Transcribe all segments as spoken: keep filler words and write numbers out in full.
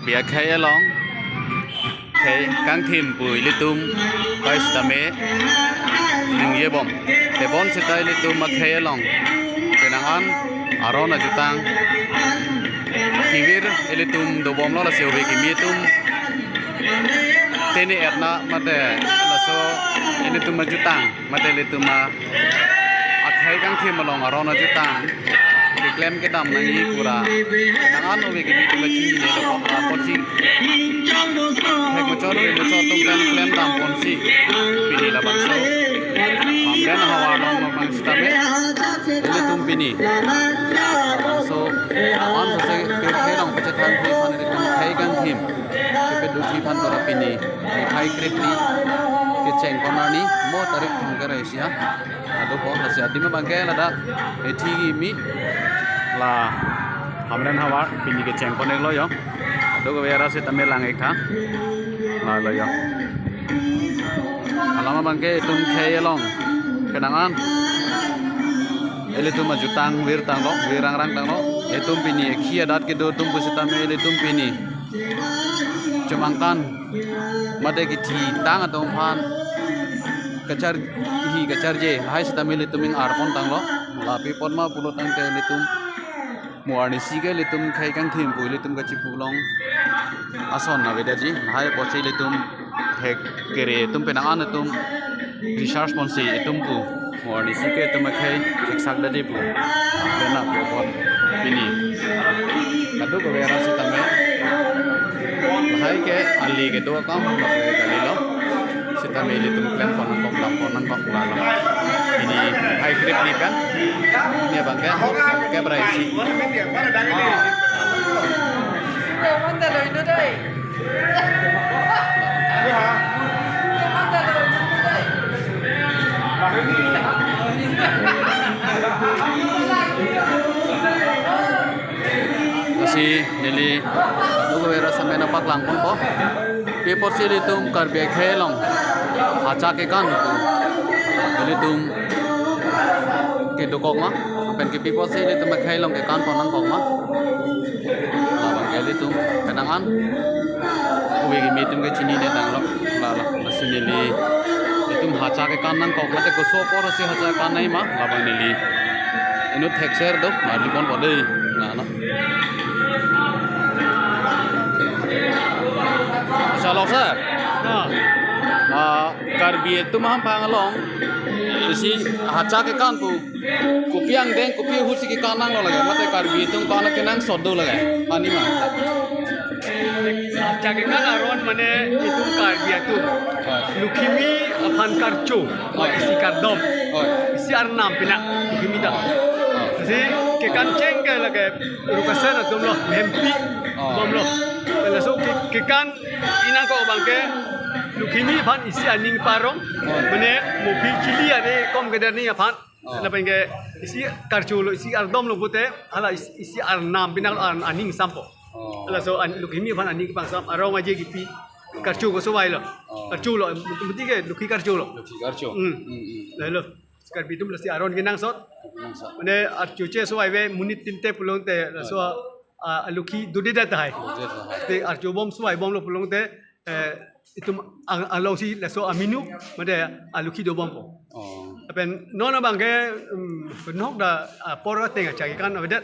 Karbi akhei along khei kangthim pu ilitum pai sitame ningjebom. Tebon sita ilitum akhei along penang an aron ajutang kevir ilitum dobomlo, lasi ove kimi atum tene etna mate laso ilitum ajutang mate ilitum akhei kangthim along aron ajutang keklem kedam nangji pura penang an ove kimi atum kachinine lo apotsi thek muchot ri muchot atum klem klem damponsi pini labangso Hamren havar along labang sitame ilitum pini labangso aman sose pirthe along pachethan thiphan ilitum akhei kangthim kepeduthi aphan tora pini mithai krepli kecheng pon arni mo tarik thomkre isi a. Ado po, lasi adim abangke ladak ethi kimi la Hamren havar pini kecheng pon-iklo yo. Ado kave ra sitame lang-ik tha. Lalo yo. Alam abangke itum khei along penang an ilitum ajutang virtanglo, virangrangtanglo. Itum pini ekhi adat kedo atum pusitame ilitum pini chomangkan mate kethitang atum aphan kacharhi kacharje lahai sitame ilitum ing-arpontanglo. Lapi apot ma pulo tangte ilitum mo arnisi ke ilitum khei kangthim pu ilitum kachipu along ason avedetji, lahai apotsi ilitum thek kere atum penang an atum research ponsi itum pu mo arnisi ke itum akhei siksak detji pu. Lena pu apot pini kadokave ra sitame lahai ke ali kedo akam lapu kalilo. Sitame ilitum klem pon nangkok, dam pon nangkok lalo. Pini mithai krepli pen pini abangke kep ra isi. Lasi neli kadokave ra sitame nangpaklang ponpo. Pi apotsi ilitum Karbi akhei along hacha kekan pu ilitum kedokok ma, pen ke pi apotsi ilitum akhei along kekan pon nangkok ma. Labangke ilitum penang an ove kimi atum kachinine tanglo. Lalo, lasi neli itum hacha kekan nangkok mate koso apor si hacha kekan nangji ma, labang neli inut thekser do, mari ponpo dei. Lalo. Achalok sir. Ah, Karbi atum ahampang along isi hacha kekan pu kopi angdeng kopi ahut si kekan nanglo lake, mate Karbi atum kekan kenangsot do lake, pani ma? Hacha kekan aron mane itum Karbi atum. Oi. Lokhimi aphan karcho, oi, isi kardom. Oi. Isi arnam pina lokhimi ta. Oi. Lasi kekan cheng ke lake Rukasen atumlo, hempi, oh, bomlo. Laso ke, kekan nangkok abangke lokhimi aphan isi aning parong, oh, mane mopi chili ane kom keder ni aphan. Oh. Lapen ke isi karcholo, isi ardomlo pute, hala isi, isi arnam pina ar-, aning sampo. Oh. Laso an-, lokhimi aphan aning pangsam, arong aje kipi, karcho kosovailo. Oh. Karcholo, muti ke lokhi karcholo. Lokhi karcho. Hmm. Hmm, hmm. Lalo. Karbi atum lasi aron kenangsot. Kenangsot. Mane archo chesovai ave monit tinte pulote laso, oh, a, alokhi dodedet tahai. Dodedet tahai. Te archo bom sovai bomlo pulote, eh, itum ang-, alongsi laso aminu, mane alokhi dobompo. Oh. Lapen non abangke, um, penok da, ah, apor ateng hacha kekan avedet.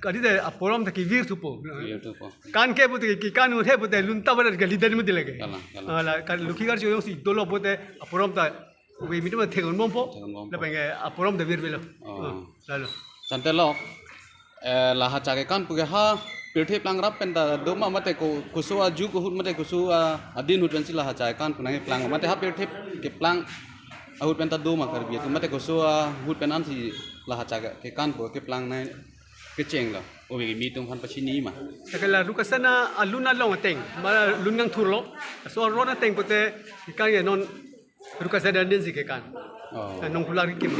Kadi te aporom ta kevir thupo. Kevir thupo. Kan ke pute kekan uthe pute lun ta barat kali dan mati lake. Kalang, kalang. Ah, la, kan lokhi karcho jongsi dolo pute aporom ta ove kimi atum thek-un bompo. Thek-un bompo. Lapen ke aporom ta virvelo. Oh. Ah, lalo. Chante lok, eh, la hacha kekan pu ke ha pirthe plangrap pen ta do ma mate ko, koso ajuk ahut mate koso a, adin ahut pensi la hacha kekan pu nangkeplang mate ha pirthe keplang ahut pen ta do ma Karbi atum mate koso ahut pen ansi la hacha ke, kekan pu keplang nang kechenglo, ove kimi atum aphan pachini ma. Lake la Rukasen alun along ateng, ma lun kangthurlo, laso aron ateng pute kekan ke non Rukasen adin si kekan. Oh. Eh, nong pulak rikim.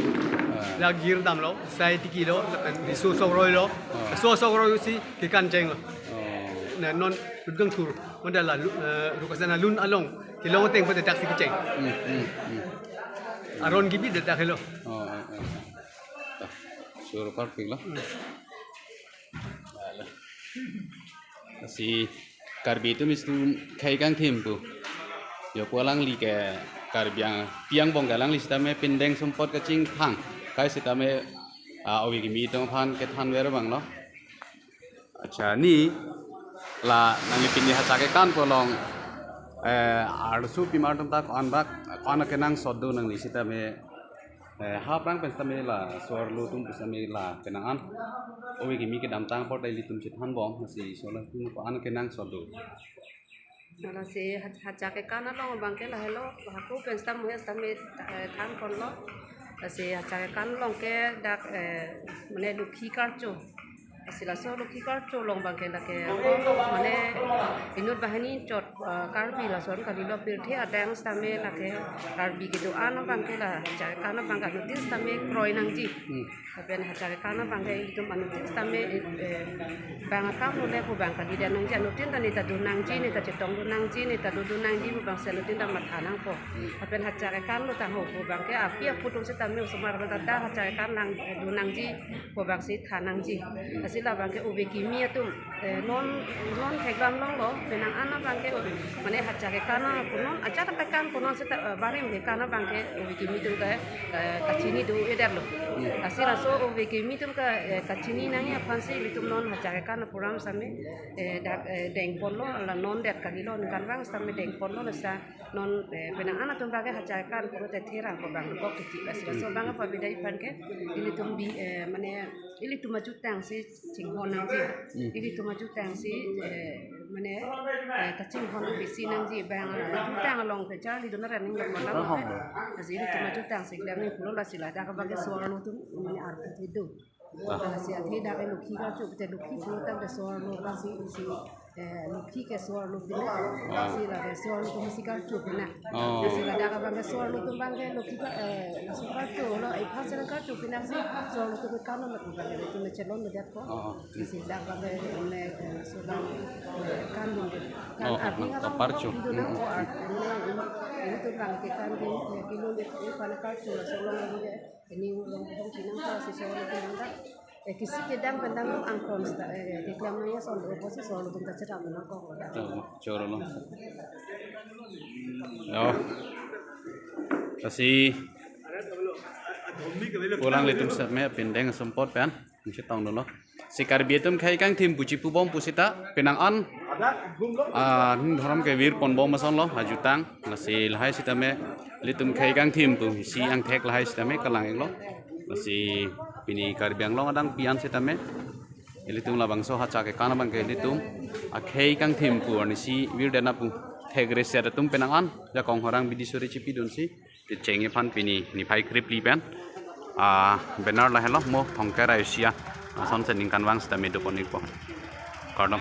Ah. La gir damlo, sai tikilo, lapen riso sok roilo, oh, riso sok roi si kekan chenglo. Oh. Na non lun kangthur, mane la lu-, eh, Rukasen alun along kelong ateng pute daksi kecheng. Hmm, hmm, hmm. Aron gibi dak helo. Oh, oh, oh. Sur parpik lo. Hmm. Lalo. Lasi Karbi atum itum khei kangthim pu. Jopo alangli ke Karbi Ang-, pi angbong ke alangli sitame pindeng sumpot kachingthang. Kai sitame, ah, ove kimi atum aphan kethan ver abang lo. Acha, ni la nangli pini hacha kekan pu along, eh, arloso pimar atum ta ko-an bak, ko-an kenangsot do nangli sitame, eh, ha aphrang pen sitame laso arlo atum pu sitame la penang an ove kimi kedamtang apot ta ilitum chethan bom, lasi laso arlo atum ko-an kenangsot do. Lasi hach-, hacha kekan along abang ke lahelo, hako pen sitame, sitame, eh, than ponlo. Lasi hacha kekan along ke dak, eh, mane Lokhi karcho. Lasi laso Lokhi karcho along abang ke lake, mane inut banghini chot, eh, Karbi lason kalilo, pirthe adang sitame lake Karbi kedo-an abang ke la hacha kekan abang ke anuttin sitame kroi nangji. Hmm. Lapen hacha kekan abang ke ilitum anuttin sitame, eh, bang akam lole pu abang kalidet nangji, anuttin ta neta do nangji, neta chetong do nangji, neta do do nangji pu abang si anuttin ta matha nangpo. Lapen hacha kekan lo tangho pu abang ke api apo atum sitame osomar abang ta hacha kekan nang, eh, do nangji pu abang si tha nangji. Lasi labang ke ove kimi atum, eh, non, non thekdam longlo, penang an abang ke, mane hacha kekan pu non, ajat kekan pu non sita, eh, barim kekan abang ke ove kimi atum ke, eh, kachini do-edetlo. Lasi laso ove kimi atum ke, eh, kachini nangji aphan si ilitum non hacha kekan program sitame, eh, dak, eh, deng ponlo, la non det kalilo ningkan vang sitame deng ponlo, lasi non, eh, penang an atum abang ke hacha kekan pu te therang pu abang dokok titi. Lasi laso abang apa beda iphan ke, ilitum bi, eh, mane ilitum ajutang si chinghon nangji. Hmm. Ilitum ajutang si, eh, mane, eh, kachinghon besi nangji, bang, eh, jutang along ke charli do naren ning lok malam. Lasi ilitum ajutang si klem ning pulo, lasi ladak abang ke laso arlo atum mane arti do. Ah. Lasi athe dak Lokhi karcho, te Lokhi pulo tangte laso arlo abang si, si, eh, Lokhi ke laso arlo pina. Ah. Lasi lake laso arlo atum si karcho pina. Oh. Lasi ladak abang ke laso arlo atum abang ke Lokhi ke, eh, laso karcho lo, eh, iphan si karcho pina si laso arlo atum ke kan lo abang ke ilitum chelon lo det ko. Oh, oh. Lasi dak abang ke, eh, laso abang, eh, kan lo. Kan, oh, abang, oh, abang karcho. Itu abang, hmm, ko art, ini, ini, ilitum abang ke kan lo, eh, kilo, eh, iphan karcho laso along abang ke. Ini ulong kong kinang ta si laso arlo atum ta. Eh, kisi kedang pen dang angkon sta, eh, keklem nangji ason ro ko si laso arlo atum ta cherap nangkok lo. Oh, choro lo. Oh. Lasi pu alanglitum sitame pindeng sumpot pen chetong dolo. Si Karbi atum khei kangthim pu chipu bom pu sita penang an, ah, ning dhorom kevir pon bom ason lo, ajutang. Lasi lahai sitame ilitum khei kangthim pu isi angthek lahai sitame kalang-iklo. Lasi pini Karbi Anglong adang pi an sitame ilitum labangso hacha kekan abang ke ilitum akhei kangthim pu arnisi virdet nangpo, thek reset atum penang an jakong horang bidi suri chipidunsi kecheng iphan pini niphai krepli pen, ah, banner lahelo mo thongker asia ason si ningkan vang sitame do pon-ikpo. Kardom.